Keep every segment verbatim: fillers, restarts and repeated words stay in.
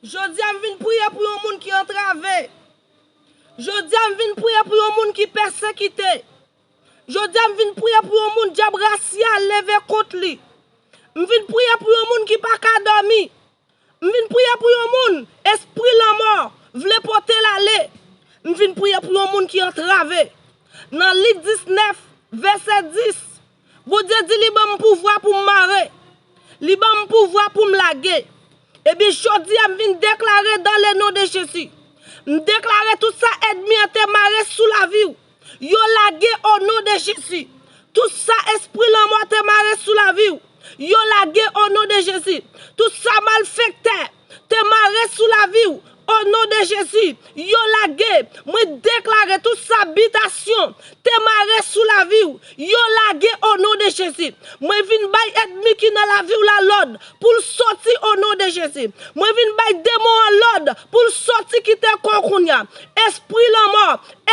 Jodi a m vin priye pou yon moun ki antrave. Jodi a m vin priye pou yon moun ki pèsekite. Jodi a m vin priye pou yon moun dyab rasyal leve kont li. M vin priye pou yon moun ki pa ka dòmi. M vin priye pou yon moun, espri lanmò vle pote l ale. M vin priye pou yon moun ki antrave. Nan Lik diznèf, vèsè dis, Bondye di li ban m pouvwa pou m mare. Li ban m pouvwa pou m lage. Epi jodi a m vin deklare dans le nom de Jésus. M deklare tout sa ènmi an te mare sou lavi w. Yo lage o non de Jezi. Tout sa espri lanmò te mare sou lavi w. Yo lage o non de Jezi. Tout sa malfektè te mare sou lavi w. O non de Jezi. Yo lage. Mwen deklare tout sa bitasyon te mare sou lavi w. Yo lage o non de Jezi. Mwen vin bay ènmi ki nan lavi w la lòd pou l soti o non de Jezi. Mwen vin bay demon an lòd pou l soti kite kò w kounye a. Espri lanmò,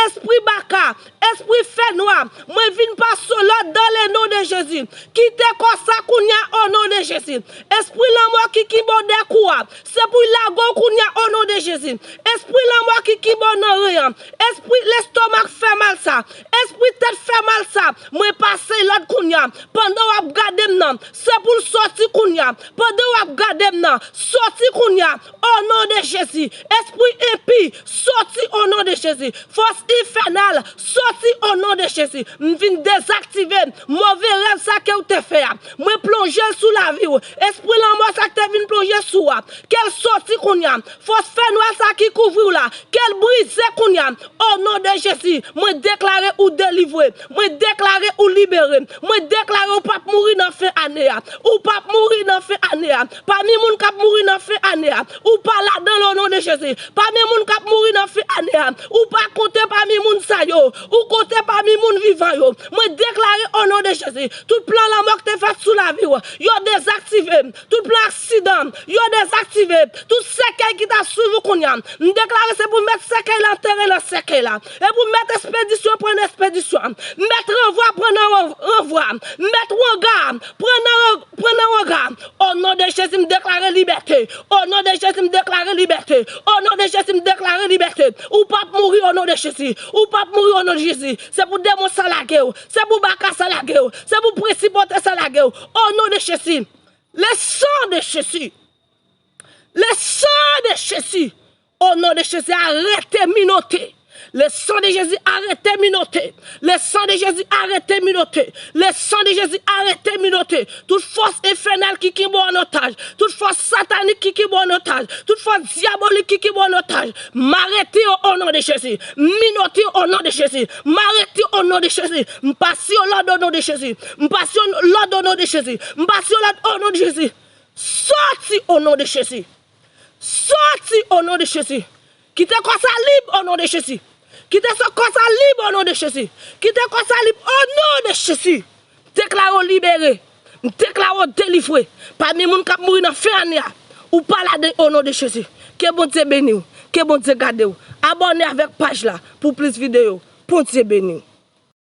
espri baka, espri fènwa, mwen vin pase w lòd dans le nom de Jésus. Kite kò sa kounye a o non de Jezi. Espri lanmò ki kenbe w dèkou a, se pou l lage w kounye a o non de Jezi. Espri lanmò ki kenbe w nan ren an, espri lestomak fè mal sa, espri tèt fè mal sa, mwen pase lòd kounye a. Pandan w ap gade m nan, se pou l soti kounye a. Pandan w ap gade m nan, soti kounye a o non de Jezi. Espri enpi, soti o non de Jezi. Fòs enfènal, soti o non de Jezi. M vin dezaktive move rèv sa ke w te fè a. Mwen plonje l sou lavi w. Espri lanmò sa k te vin plonje sou w a, ke l soti kounye a. Fòs fènwa sa ki kouvri w la, ke l brize kounye a. O non de Jezi, mwen deklare ou delivre. Mwen deklare ou libere. Mwen deklare ou p ap mouri nan fen ane a. Ou p ap mouri nan fen ane a. Pami moun k ap mouri nan fen ane a, ou pa ladan l o non de Jezi. Pami moun k ap mouri nan fen ane a, ou pa konte pami moun sa yo. Ou konte pami moun vivan yo. Mwen deklare o non de Jezi, tout plan lanmò ki te fèt sou lavi w, yo dezaktive. Tout plan aksidan, yo dezaktive. Tout sèkèy ki t ap swiv ou kounye a, m deklare se pou mèt sèkèy la antere nan sèkèy la. E pou mèt espedisyon pran nan espedisyon. Mèt ranvwa pran nan ran-, ranvwa. Mèt wanga pran nan ran-, pran nan wanga. O non de Jezi, m deklare libète. O non de Jezi, m deklare libète. O non de Jezi, m deklare libète. Ou p ap mouri o non de Jezi. Ou p ap mouri o non de Jezi. Se pou demon sa lage w. Se pou baka sa lage w. Se pou prensipotè sa lage w. O non de Jezi. Le sang de Jésus. Le sang de Jésus. O non de Jezi, arete minote. Le sang de Jésus, arete minote. Le sang de Jezi, arete minote. Le sang de Jezi, arete minote. Tout fòs enfènal ki kenbe w an otaj, tout fòs satanik ki kenbe w an otaj, tout fòs dyabolik ki kenbe w an otaj, m arete yo o non de Jezi. M minote yo o non de Jezi. M arete yo o non de Jezi. M pase yo lòd o non de Jezi. M pase yo lòd o non de Jezi. M pase yo lòd o non de Jezi. Soti o non de Jezi. Soti o non de Jezi. Kite kò sa lib o non de Jezi. Kite sa kò sa lib o non de Jezi. Kite kò sa lib o non de Jezi. Deklare w libere. M deklare w delivre. Pami moun k ap mouri nan fen ane a, ou pa ladan o non de Jezi. Ke Bondye beni w. Ke Bondye gade w. Abòne avèk paj la pou plis videyo. Bondye beni w.